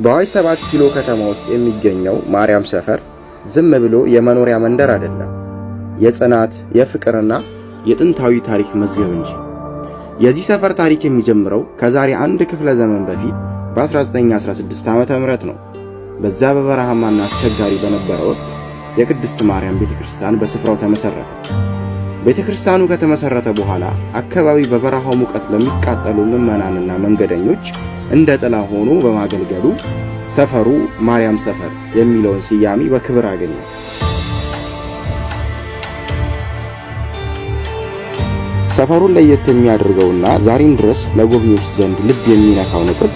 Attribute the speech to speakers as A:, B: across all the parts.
A: በአዋሽ 7 ኪሎ ከተማ ውስጥ የሚገኘው ማርያም ሰፈር ዝም ብሎ የመኖሪያ መንደር አይደለም። የጽናት፣ የፍቅርና የጥንታዊ ታሪክ መዝገብ እንጂ። የዚህ ሰፈር ታሪክ የሚጀምረው ከዛሬ አንድ ክፍለ ዘመን በፊት በ1916 ዓመተ ምህረት ነው። በዛ በበረሃማና አስቸጋሪ በነበረ ወቅት የቅድስት ማርያም ቤተክርስቲያን በስፍራው ተመሰረተ። ቤተክርስቲያኑ ከተመሰረተ በኋላ አካባቢ በበረሃው ሙቀት ለሚቃጠሉ ምዕመናንና መንገደኞች እንደ ጥላ ሆኖ በማገልገሉ ሰፈሩ ማርያም ሰፈር የሚለውን ስያሜ በክብር አገኘ። ሰፈሩን ለየት የሚያደርገውና ዛሬም ድረስ ለጎብኚዎች ዘንድ ልብ የሚነካው ነጥብ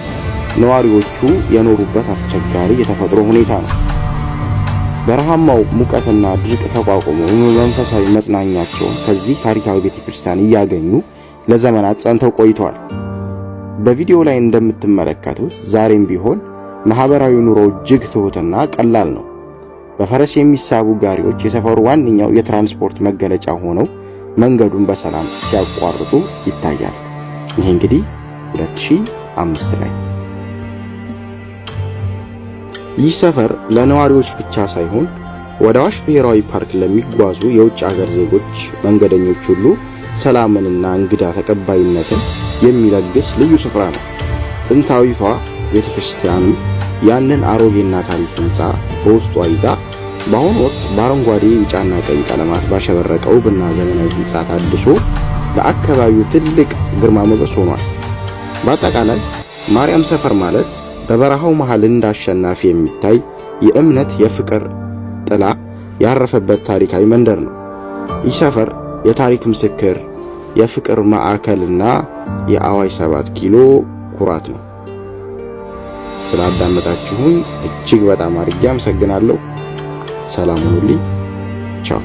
A: ነዋሪዎቹ የኖሩበት አስቸጋሪ የተፈጥሮ ሁኔታ ነው። በረሃማው ሙቀትና ድርቅ ተቋቁመው መንፈሳዊ መጽናኛቸውን ከዚህ ታሪካዊ ቤተክርስቲያን እያገኙ ለዘመናት ጸንተው ቆይተዋል። በቪዲዮ ላይ እንደምትመለከቱት ዛሬም ቢሆን ማህበራዊ ኑሮ እጅግ ትሁትና ቀላል ነው። በፈረስ የሚሳቡ ጋሪዎች የሰፈሩ ዋነኛው የትራንስፖርት መገለጫ ሆነው መንገዱን በሰላም ሲያቋርጡ ይታያል። ይሄ እንግዲህ 2005 ላይ። ይህ ሰፈር ለነዋሪዎች ብቻ ሳይሆን ወደ አዋሽ ብሔራዊ ፓርክ ለሚጓዙ የውጭ ሀገር ዜጎች፣ መንገደኞች ሁሉ ሰላምንና እንግዳ ተቀባይነትን የሚለግስ ልዩ ስፍራ ነው። ጥንታዊቷ ቤተክርስቲያንም ያንን አሮጌና ታሪክ ሕንፃ በውስጧ ይዛ በአሁኑ ወቅት በአረንጓዴ፣ ቢጫና ቀይ ቀለማት ባሸበረቀ ውብና ዘመናዊ ሕንፃ ታድሶ ለአካባቢው ትልቅ ግርማ ሞገስ ሆኗል። በአጠቃላይ ማርያም ሰፈር ማለት በበረሃው መሃል እንደ አሸናፊ የሚታይ የእምነት፣ የፍቅር ጥላ ያረፈበት ታሪካዊ መንደር ነው። ይህ ሰፈር የታሪክ ምስክር፣ የፍቅር ማዕከልና የአዋሽ 7 ኪሎ ኩራት ነው። ስላዳመጣችሁኝ እጅግ በጣም አድርጌ አመሰግናለሁ። ሰላም ሁኑልኝ። ቻው።